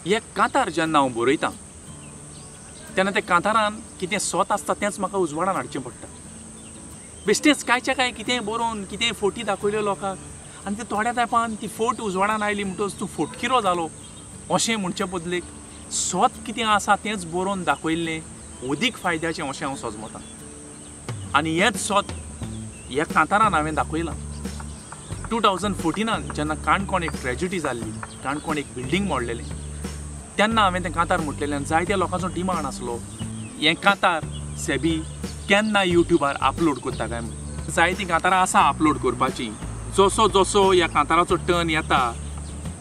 हे कांतार जेन्ना हांव बरयतां तेन्ना त्या कांतारान कितें सोत आसता तेंच म्हाका उजवाडान हाडचें पडटा. बेश्टेंच कांयच्या कांय कितेंय बरोवन कितेंय फोटी दाखयल्यो लोकांक आनी ते थोड्या तेंपान ती फोट उजवाडान आयली म्हणटकच तूं फोटकिरो जालो अशें म्हणचे बदलेक सोत कितें आसा तेंच बरोवन दाखयल्लें अदीक फायद्याचें अशें हांव सजमतां. आनी हेंच सोत ह्या कांतारान हांवें दाखयलां. 2014 जेन्ना काणकोण एक ट्रेजिडी जाल्ली, काणकोण एक बिल्डींग मोडलेलें, तेन्ना हांवें तें कांतार म्हटलेलें आनी जायत्या लोकांचो डिमांड आसलो हें कांतार सेबी केन्ना यूट्यूबार अपलोड करता काय म्हूण. जायतीं कांतारां आसा अपलोड करपाचीं. जसो जसो ह्या कांताराचो टर्न येता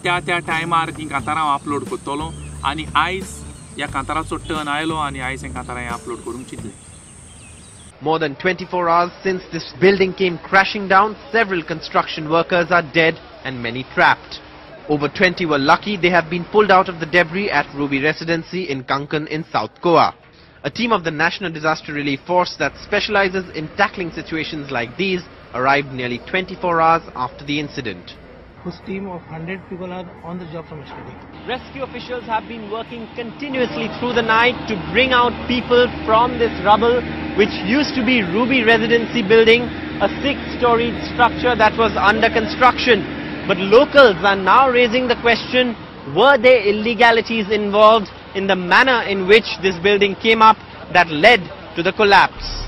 त्या त्या टायमार तीं कांतारां हांव अपलोड करतलो आनी आयज ह्या कांताराचो टर्न आयलो आनी आयज हें कांतारां हांवें अपलोड करूंक चिंतलें. More than 24 hours since this building came crashing down, several construction workers are dead and many trapped. Over 20 were lucky they have been pulled out of the debris at Ruby Residency in Kankan in South Goa. A team of the National Disaster Relief Force that specializes in tackling situations like these arrived nearly 24 hours after the incident. Whose team of 100 people are on the job from yesterday. Rescue officials have been working continuously through the night to bring out people from this rubble, which used to be Ruby Residency building, a 6-storied structure that was under construction. But locals are now raising the question, were there illegalities involved in the manner in which this building came up that led to the collapse?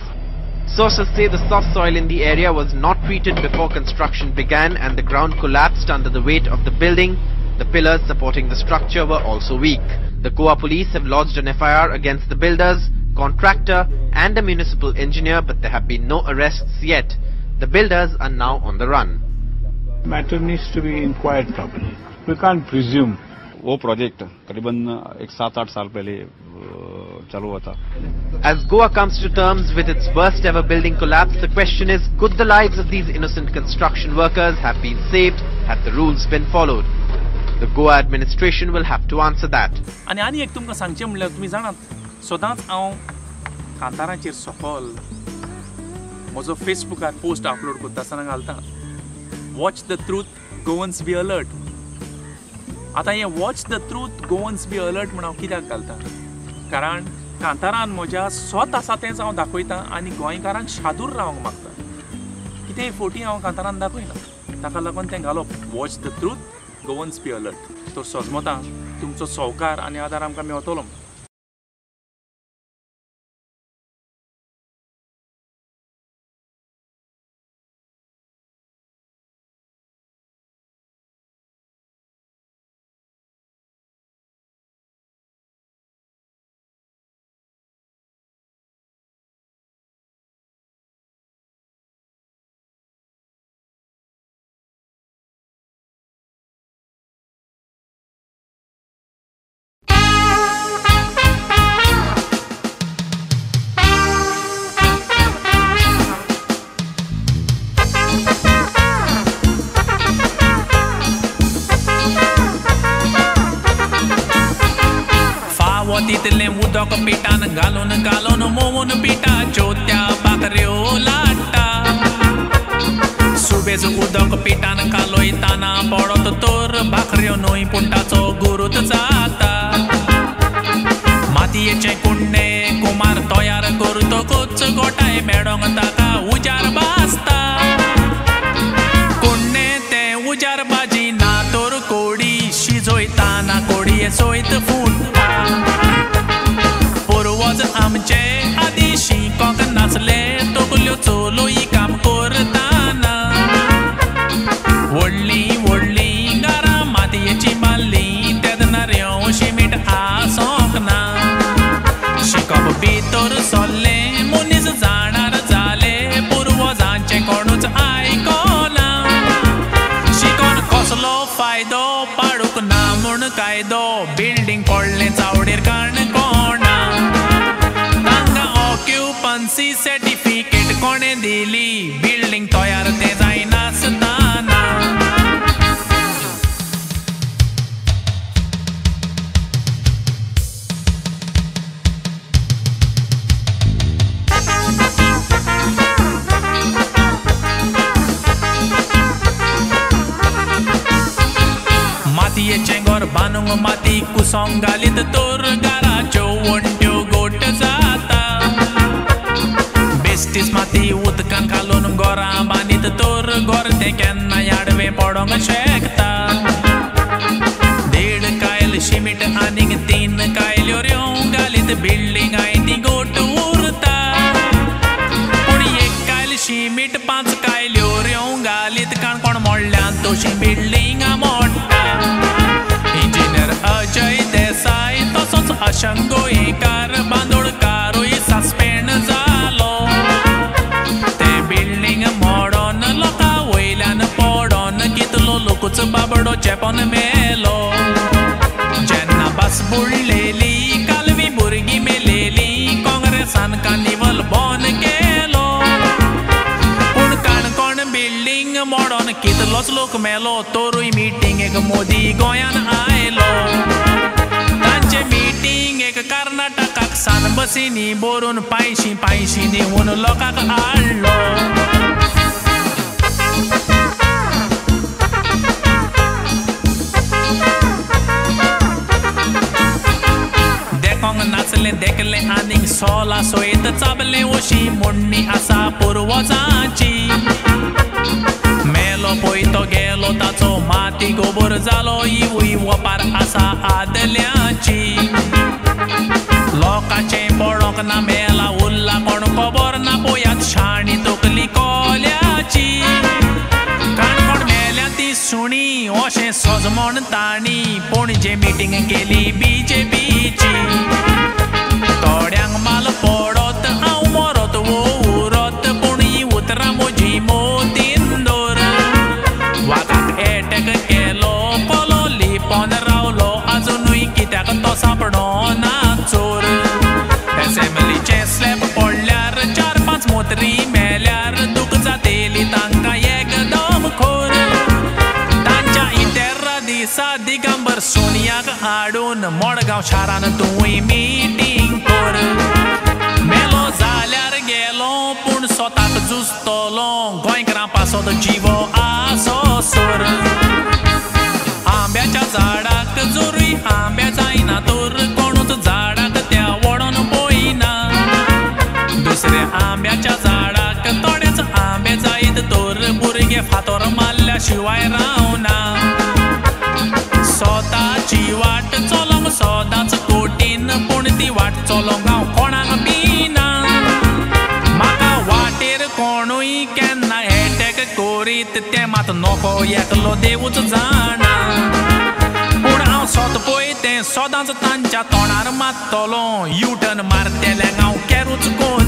Sources say the soft soil in the area was not treated before construction began and the ground collapsed under the weight of the building. The pillars supporting the structure were also weak. The Goa police have lodged an FIR against the builders, contractor and a municipal engineer, but there have been no arrests yet. The builders are now on the run. Matter needs to be inquired properly. We can't presume. वो project करीबन एक 7-8 साल पहले चालू हुआ था. As Goa comes to terms with its worst ever building collapse, the question is, could the lives of these innocent construction workers have been saved had the rules been followed? The Goa administration will have to answer that. आनी आनी एक तुमकां सांगचें म्हणल्यार तुमी जाणात सदांच हांव कांतारांचेर सकल म्हजो फेसबुकार पोस्ट अपलोड करता आसतना घालता, watch the truth Goans be alert. आतां हें watch the truth Goans be alert म्हूण हांव कित्याक घालता, कारण कांतारान म्हज्या स्वत आसा तेंच हांव दाखयतां आनी गोंयकारांक शादूर रावंक मागता. कितेंय फोटी हांव कांतारान दाखयना, ताका लागून तें घालप watch the truth Goans be alert. तर सजमता तुमचो सहकार आनी आदार आमकां मेळटलो. तितलें उदक पिठान घालून घालून मोवून पिठाच्यो त्या भाकऱ्यो लाट्टा. सुबेज उदक पिठान कालयताना पडत तर भाकऱ्यो न्हय पूण ताचो गुरूत जाता. मातयेचें कुंडे कुमार तयार करतकूच गोठाय मेळोंक ताका उजार भाजता. कुंडे तें उजार भाजी ना तर कोडी शिजयताना कोडये सयत फुट्टा. पूर्वज आमचे आदी शिकोंक नासले तकल्यो चलोय काम करताना. व्हडलीं व्हडलीं घरां मातयेचीं बांदलीं तेन्ना रेंव शिमीट आसोंक ना. शिकप भितर सरलें मनीस जाणार जाले पुर्वजांचें कोणूच आयकना. शिकोन कसलो फायदो पाडूंक ना म्हूण कायदो बिल्डींग पडलें चावडेर काणकोणा. तांकां ऑक्युपन्सी सर्टिफिकेट कोणें दिली बिल्डींग तयार तें जायनासतना. मातयेचें घर बांदूंक माती माती कुसोंक घालीत तर घराच्यो वण्ट्यो गोट जाता. बेस्टीच माती उदकान घालून घरां बांदीत तर घर तें केन्ना आडवें पडोंक शकता. 1.5 कायल शिमीट आनीक 3 कायल्यो रेंव घालीत बिल्डिंग आयती गोट उरता. पूण 1 कायल शिमीट 5 कायल्यो रेंव घालीत काणकोण मोडल्यान तशी बिल्डिंगां मोडटा. इंजिनियर अजय देसाय तसोच अशंक गोंयकार बांदोडकारूय सस्पेंड जालो. ते बिल्डिंग मोडोन लोकां वयल्यान पडोन कितलो लोकूच बाबडो चेपोन मेलो. जेन्ना बस बुडलेली कालवी भुरगीं मेलेली काँग्रेसान कार्निवल बंद केलो. पूण काणकोण बिल्डिंग मोडोन कितलोच लोक मेलो तरूय मिटिंगेक मोदी गोंयान आयलो. तांचे मिटिंगेक कर्नाटकाक सान बसींनी भरून पांयशीं पांयशीं दिवन लोकांक हाडलो. देखोंक नाचलें देखलें आनीक सोला सोयत चाबलें अशी म्हणणी आसा पुर्वजांची. मेलो पळय तो गेलो ताचो माती गोबर जालो हिवूय वपार आसा आदल्यांची. लोकांचें पडोंक ना मेला उरला कोण खबर ना पळयात शाणी तकली कोल्याची. काणकोण मेल्या ती सुणी अशें सजमण तांणी पणजे मिटींग केली बीजेपीची. थोड्यांक माल पडत हांव मरत वो उरत पूण ही उतरां म्हजी मोतीन दवर. वागाक एटॅक केलो कोलो लिपोन रावलो आजुनूय कित्याक तो सांपडो ना चोर. एसेंब्लीचें स्लॅब पडल्यार 4-5 मोत्री मेल्यार दूख जातेली तांकां एकदम खोर. तांच्या इंतेरा दिसा दिगंबर सोनियाक हाडून मडगांव शारान तूंय मिटींग कर. मेलो जाल्यार गेलो पूण स्वताक झुजतलो गोंयकारां पासत जिवो आसो सर. आंब्याच्या झाडाक जरूय आंबे जायना तर कोणूच झाडाक त्या वडोन पळयना. दुसऱ्या आंब्याच्या झाडाक थोडेच आंबे जायत तर भुरगे फातर मारल्या शिवाय रावना. स्वताची वाट चलोंक सदांच कठीण पूण ती वाट चलोंक हांव कोणाक भिना. म्हाका वाटेर कोणूय केन्ना एटॅक करीत तें मात नको एकलो देवूच जाणा. पूण हांव सोत पळय तें सदांच तांच्या तोंडार मारतलो यू टर्न मारतल्यांक हांव कॅरूच करिना.